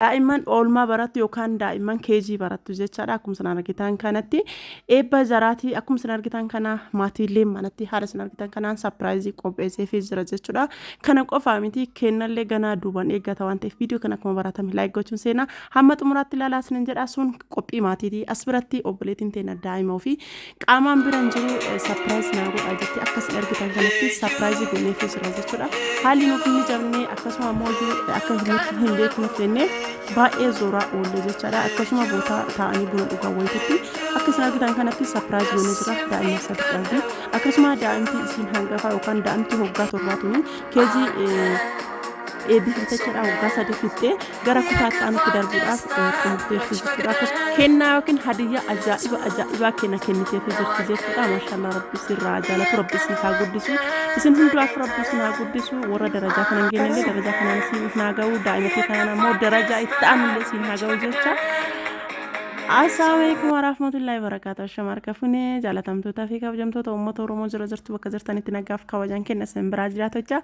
Daa'imman oolmaa barattu yookaan daa'imman keejii barattu jechaadha. Akkuma isin argitan kanatti eebba jaraatii akkuma isin argitan kana maatiillee manatti haala isin argitan kanaan sapiraayizii qopheesseefii jira jechuudha. Kana qofaa miti kennallee ganaa duuban eeggata waan ta'eef viidiyoo kana akkuma baratame laayik gochuun seenaa hamma xumuraatti ilaalaa isinin jedha. Sun qophii maatiitii as biratti obboleettiin teena daa'ima ofii qaamaan bira hin jiru sapiraayiz naa godhaa jetti akka isin argitan kanatti sapiraayizii gooneefii jira jechuudha. Haalli nuuf hin mijamne akkasuma ammoo akka nutti hin beeknuuf jennee baay'ee zoraa oolle jechaadha. Akkasuma bootaa taa'anii buna dhugaa wayititti akka isin argitan kanatti sapiraayiz goonee jira daa'ima sadi qabdi. Akkasuma daa'imti isiin hangafaa yookaan daa'imti hoggaa torbaa tuni keejii eebbifamte jechuudha waggaa sadi fixxee gara kutaa itti aanutti darbuudhaaf xumurteerti jechuudha. Akkasuma kennaa yookiin hadiyyaa ajaa'iba ajaa'ibaa kenna kenniteefi jirti jechuudha. Maashaallah rabbi sirraa haa jaalatu rabbi siif haa guddisu. Isin hundaaf rabbi isin haa guddisu. Warra darajaa kana hin geenyellee darajaa kanaan isiin haa ga'u. Daa'ima kee kanaan ammoo darajaa itti aanullee isiin haa ga'u jecha. Assalamu alaikum warahmatullahi wabarakatuh. Ashama harka funee jaalatamtootaa fi kabajamtoota uummata Oromoo jira jirtu bakka jirtanitti nagaaf kabajaan kenna isin biraa jiraatu jecha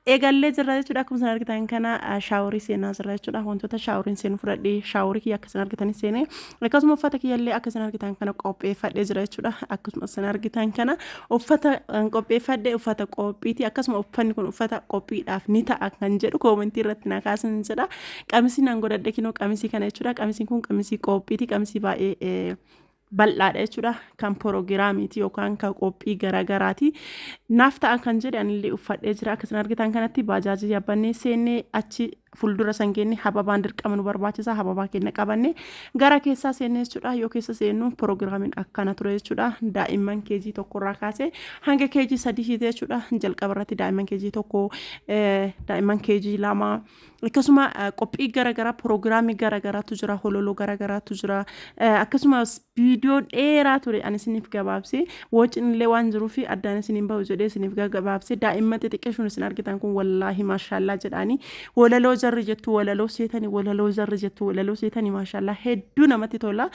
eegallee jirra jechuudha. Akkuma isin argitan kana shaaworii seenaa jirra jechuudha. Wantoota shaaworiin seenu fudhadhee shaaworii kiyya akka isin argitan seenee akkasuma uffata kiyyallee akka isin argitan kana qopheeffadhee jira jechuudha. Akkasuma isin argitan kana uffata qopheeffadhee uffata qophiiti. Akkasuma uffanni kun uffata qophiidhaaf ni ta'a kan jedhu koomentii irratti na kaasan jedha. Qamisii nan godhadhe kinoo qamisii kana jechuudha. Qamisiin kun qamisii qophiiti. Qamisii baay'ee bal'aadha jechuudha. Kan porogiraamiiti yookaan kan qophii garaagaraati. Naaf ta'a kan jedhe anillee uffadhee jira. Akka isin argitan kanatti baajaajii yaabbannee seennee achi fuuldura san geenne hababaan dirqama nu barbaachisa. Hababaa keenya qabanne gara keessaa seenne jechuudha. Yoo keessa seennu porogiraamiin akkana ture jechuudha. Daa'imman keejii tokkorraa kaasee hanga keejii sadii jechuudha. Jalqaba irratti daa'imman keejii tokko daa'imman keejii lama Akkasuma qophii garaagaraa piroogiraamii garaagaraatu jira hololoo garaagaraatu jira akkasumas viidiyoo dheeraa ture ani isiniif gabaabse wociin illee waan jiruuf addaan isiniin bahu jedhee isiniif gabaabse daa'imman xixiqqeeshuun isin argitan kun wallaahi maashaallaa jedhaanii walaloo jarri jettu walaloo seetanii walaloo jarri jettu walaloo seetanii maashaallaa hedduu namatti tola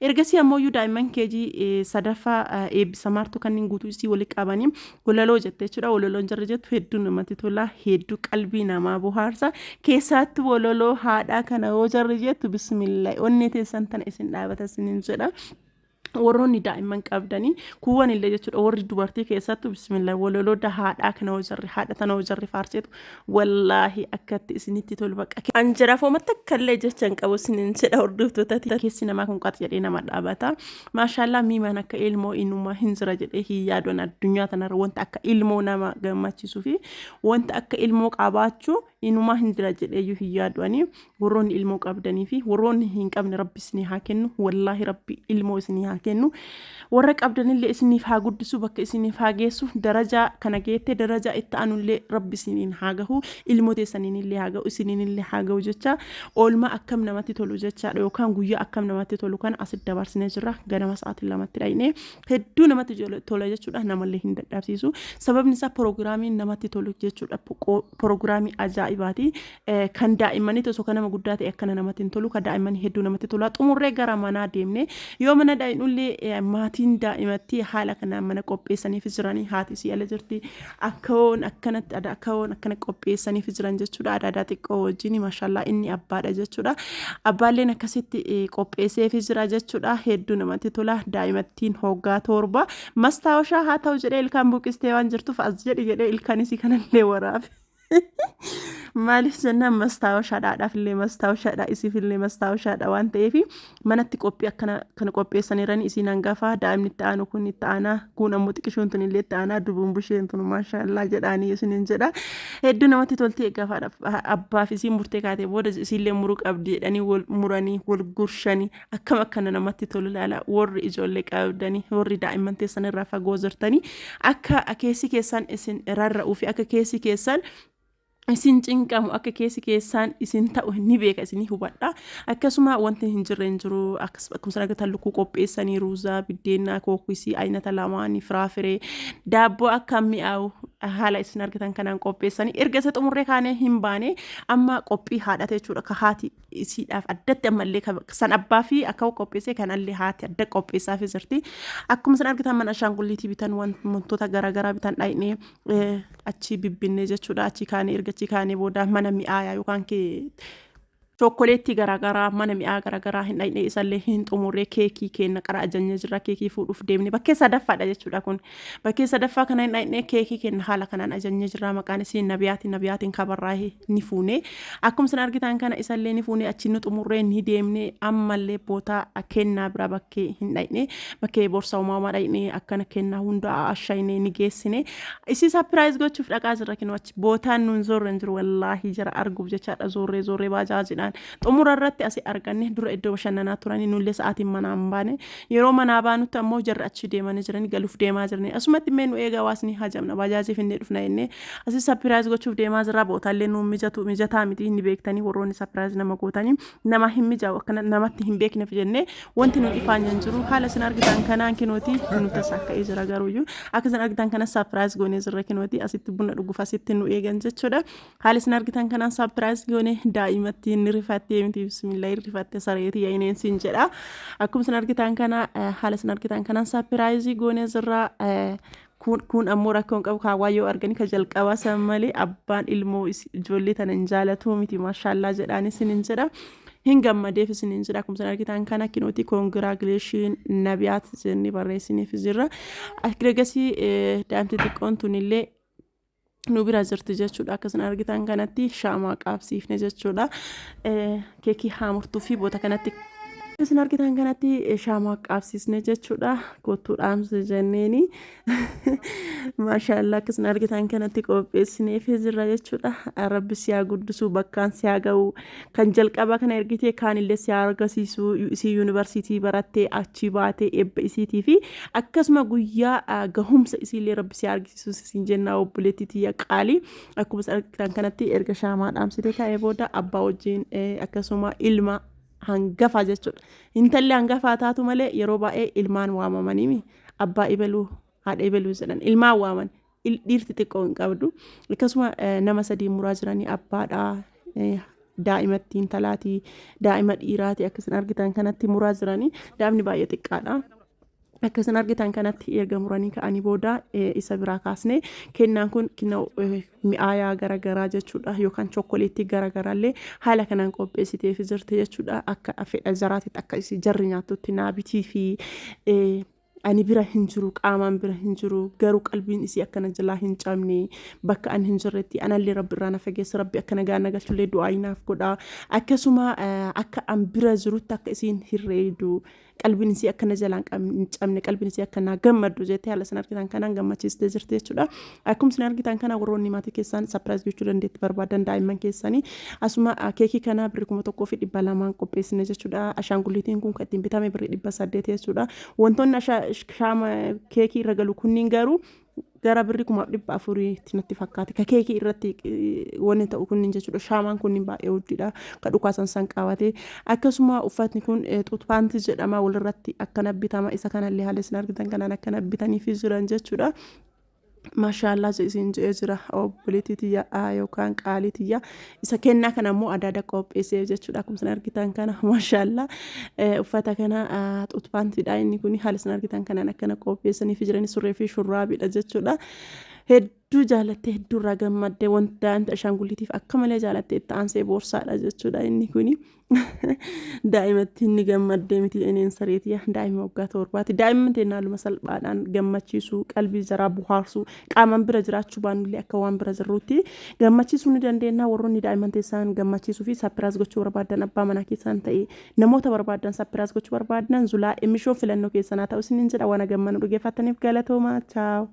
ergasii ammoo daa'imman keejii sadaffaa eebbisamaartu kanneen guutuu isii walitti qabanii Walaloo jette jechuudha. Walaloon jarri jettu hedduu namatti tola. Hedduu qalbii namaa bohaarsa. Keessaattuu walaloo haadhaa kana yoo jarri jettu bismillah onnee teessan tana isin dhaabata isiniin jedha. Warroonni daa'imman qabdanii kuuwwan illee jechuudha warri dubartii keessattuu bismillah walaloo haadhaa kana yoo jarri haadha tana yoo jarri faarseetu wallaahi akkatti isinitti tolu bakka. An jiraaf takka illee jecha hin qabu isiniin jedha hordoftoota keessi namaa kun qax jedhee nama dhaabata. Maashaallaa miimaan akka ilmoo inumaa hin jira jedhee hin yaadu ani addunyaa tanarra wanta akka ilmoo nama gammachiisuu fi wanta akka ilmoo qabaachuu inumaa hin jira jedhee iyyuu hin yaadu ani warroonni ilmoo qabdanii fi warroonni hin qabne rabbi isinii haa kennu wallaahi rabbi ilmoo isinii haa kennu warra qabdanillee isiniif haa guddisu bakka isiniif haa geessu darajaa kana geette darajaa itti aanullee rabbi isiniin haa gahu ilmoo teessaniinillee haa gahu isiniinillee haa gahu jecha Oolmaa akkam namatti tolu jechaadha yookaan guyyaa akkam namatti tolu kana asitti dabarsinee jirra ganama sa'aatii lamatti dhaqnee hedduu namatti tola jechuudha namallee hin dadhabsiisu sababni isaa piroogiraamiin namatti tolu jechuudha piroogiraamii ajaa'ibaati kan daa'immanii osoo kan nama guddaa ta'e akkana namatti hin tolu kan daa'immanii hedduu namatti tola xumurree gara manaa deemne yoo mana dhaqnullee maatiin daa'imatti haala kanaan mana qopheessaniif jiranii haati si ala jirti Akkawoon akkanatti ada akkawoon akkana qopheessaniif jiran jechuudha. Adaadaa xiqqoo wajjin maashallaa inni abbaadha jechuudha. Abbaalleen akkasitti qopheesseefi jira jechuudha. Hedduu namatti tola. Daa'imattiin hoggaa 7 mastaawoshaa haa ta'u jedhee ilkaan buqqistee waan jirtuuf as jedhi jedhee ilkaan isii kanallee waraabe. Maaliif jennaan mastaawoshaadha haadhaaf illee mastaawoshaadha isiif illee mastaawoshaadha waan ta'eef manatti qophii akkana kana qopheessaniirani isiin hangafa daa'imni itti aanu kun itti aanaa kun ammoo xiqishuun tun illee itti aanaa dubuun busheen tun maashaallaa jedhaanii isiniin jedha hedduu namatti tolti egaa abbaaf isiin murtee kaatee booda isiillee muruu qabdi jedhanii wal muranii wal gurshanii akkam akkana namatti tolu laala warri ijoollee qabdanii warri daa'imman teessan irraa fagoo jirtanii akka keessi keessan isin rarra'uu fi akka keessi keessan isin cinqamu akka keessi keessaan isin ta'u ni beeka isinii hubadha akkasuma wanti hin jirre hin jiru akkuma sana argatan lukkuu qopheessanii ruuzaa biddeenaa kookisii aynata lamaanii firaafiree daabboo akka mi'aawu haala isin argitan kanaan qopheessanii erga isa xumurree kaanee hin baane amma qophii haadhate jechuudha ka haati isiidhaaf addatti ammallee san abbaa fi akka qopheessee kanallee haati adda qopheessaafii jirti akkuma isin argitan mana ashaangulliitii bitan wantoota garaagaraa bitan dhaqnee achii bibbinne jechuudha. Achii kaanee erga achii kaanee booda mana mi'aayaa yookaan kee Chookkoleettii garaagaraa mana mi'aa garaagaraa hin dhaqne, isallee hin xumurree, keekii kenna qara ajajnee jirra, keekii fuudhuuf deemne. Bakkee sadaffaadha jechuudha kun. Bakkee sadaffaa kana hin dhaqne, keekii kenna haala kanaan ajajnee jirra. Maqaan isii Nabiyaatiin, Nabiyaatiin kabarraa ni fuune. Akkuma isin argitan kana isallee ni fuune, achi ni xumurree ni deemne. Ammallee bootaa kennaa bira bakkee hin dhaqne, bakkee borsaa uumamaa dhaqne, akkana kennaa hunda ashayne ni geessine. Isii surprise gochuuf dhaqaa jirra kinoo. Achi bootaan nuun zoorre hin jiru, wallaahi jara arguuf jechaadha. Zoorree zoorree baajaajiidhaan xumura irratti asii arganne. Dura iddoo bashannanaa turanii, nullee sa'aatiin manaa hin baane. Yeroo manaa baanutti ammoo jarri achi deemanii jiranii, galuuf deemaa jiranii. Asumatti immoo nu eegaa, hawaasni hajamna baajaajii finnee dhufna jennee asii surprise gochuuf deemaa jirra. Bootaallee nuun mijatu, mijataa miti, ni beektanii. Warroonni surprise nama gootanii nama hin mijaa'u, akkana namatti hin beekneef jennee wanti nuun ifaan hin jiru. Haala isin argitan kanaan kinooti nu tasakka'ee jira. Garuuyyuu akka isin argitan kana surprise goonee jirra. Kinooti asitti buna dhuguuf asitti nu eegan jechuudha. Haala isin argitan kanaan surprise goone. Daa'imatti ni rifattee miti, bismillah, rifatte sareetii yaa'ineen siin jedha. Akkuma isin argitan kana haala isin argitan kanaan surprise goonee jirra. Kun ammoo rakkoon qabu, kaawwaa yoo argani ka jalqabaa san malee abbaan ilmoo ijoollee tana hin jaalatu miti. Maashaallaa jedhaan isin hin jedha. Hin gammadeef isin hin jedha. Akkuma isin argitan kana kinooti congratulation Nabiyaat jennee barreessiniif jirra. Ergasii daa'imti xiqqoon tunillee nu bira jirti jechuudha. Akka isin argitan kanatti shaamaa qaabsiifne jechuudha. Keekii haamurtuu fi boota kanatti isin argitan kanatti shaamaa qaabsiisne jechuudha. Kottuu dhaamsa jenneeni. Maashaallah, akka isin argitan kanatti qopheessineef jirra jechuudha. Rabbi si haa guddisu, bakkaan si haa ga'u. Kan jalqaba kana ergitee kaanillee si haa argisiisu. Isii yuunivarsiitii barattee achii baatee eebba isiitii fi akkasuma guyyaa gahumsa isiillee Rabbi si haa argisiisu isin jenna, obboleettii tiyya qaalii. Akkuma isin argitan kanatti erga shaamaa dhaamsitee ka'ee booda abbaa wajjin akkasuma ilma hangafaa jechuudha. Intalli hangafaa taatu malee yeroo baay'ee ilmaan waamamanii abbaa ibeluu, haadha ibeluu jedhan, ilmaan waaman, dhiirti xiqqoo hin qabdu. Akkasuma nama sadii muraa jiranii, abbaadha, daa'imatti intalaatii, daa'ima dhiiraati. Akka isin argitan kanatti muraa jiranii, daa'imni baay'ee xiqqaadha. Akka isin argitan kanatti erga muranii ka'anii booda isa biraa kaasne. Kennaan kun mi'aayaa garaagaraa jechuudha, yookaan chokkoleettii garaagaraallee haala kanaan qopheessiteef jirti jechuudha. Akka fedha jaraatitti, akka isii jarri nyaattutti naa bitii fi ani bira hin jiru, qaamaan bira hin jiru, garuu qalbiin isii akkana jalaa hin cabne, bakka ani hin jirretti anallee Rabbi irraa na fageessa, Rabbi akka nagaa na galchullee du'aa naaf godha. Akkasuma akka an bira jirutti akka isiin hirreedu, qalbiin isii akka na jalaan hin cabne, qalbiin isii akka naa gammaddu jettee haala isin argitan kanaan gammachiistee jirti jechuudha. Akkuma isin argitan kana warroonni maatii keessaan surprise gochuu dandeetti barbaadan daa'imman keessanii asuma keekii kana birrii 1200n qopheessine jechuudha. Ashaangulliitiin kun kan ittiin bitame birrii 800 jechuudha. Wantoonni shaama keekii irra galu kunniin garuu gara birrii 1400tti natti fakkaate. Ka keekii irratti wanni ta'u kunniin jechuudha. Shaamaan kunniin baay'ee guddiidha. Ka dhukaasan san qabate. Akkasuma uffatni kun xuutpaantii jedhama, walirratti akkana bitama. Isa kanallee haala isin argitan kanaan akkana bitaniifi jiran jechuudha. Maashaallaa isin je'ee jira obboleettii tiyya yookaan qaalii tiyya. Isa kennaa kana immoo adaada qopheessee jechuudha. Akkuma isin argitan kana, maashaallaa, uffata kana xuutpaantiidha inni kun, haala isin argitan kanaan akkana qopheessaniif jiran, surree fi shurraabiidha jechuudha. Hedduu jaalattee, hedduu irraa gammaddee, wanta daa'imta ashaangulliitiif akka malee jaalattee, itti aansee boorsaadha jechuudha inni kuni. Daa'imatti inni gammaddee miti eneen sareetiya, daa'ima waggaa 7ti. Daa'imman teennaaluma salphaadhaan gammachiisuu, qalbii jaraa bohaarsuu, qaamaan bira jiraachuu baannullee akka waan bira jirruutti gammachiisuu ni dandeenya. Warroonni daa'imman teessan gammachiisuu fi surprise gochuu barbaadan, abbaa manaa keessan ta'e namoota barbaadan surprise gochuu barbaadan, Zulaa Emishoon filannoo keessanaa ta'u isiniin jedha. Waan gammanu dhugeeffattaniif galatooma. Chaaw.